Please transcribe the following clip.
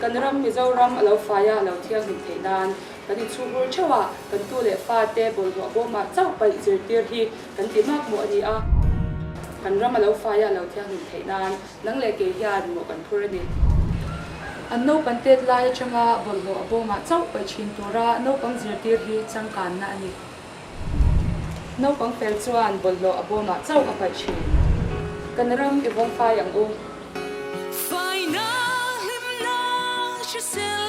Kan ram Mizoram a lo fai a, a lo thianghlim theih nan kan inchhunghur theuh a, kan tu leh fate bawlhhlawh bawmah chauh paih zirtir hi kan ti makmawh a ni a. Kan ram a lo fai a, a lo thianghlim theih nan nang leh kei hian mawh kan phur a ni. An naupang tet lai atanga bawlhhlawh a bawmah chauh paih thin tura naupang zirtir hi changkanna a ni. Naupang fel chuan bawlhhlawh a bawmah chauh a paih thin. Kan ram i vawng fai ang u. Faina hlimna hrisel.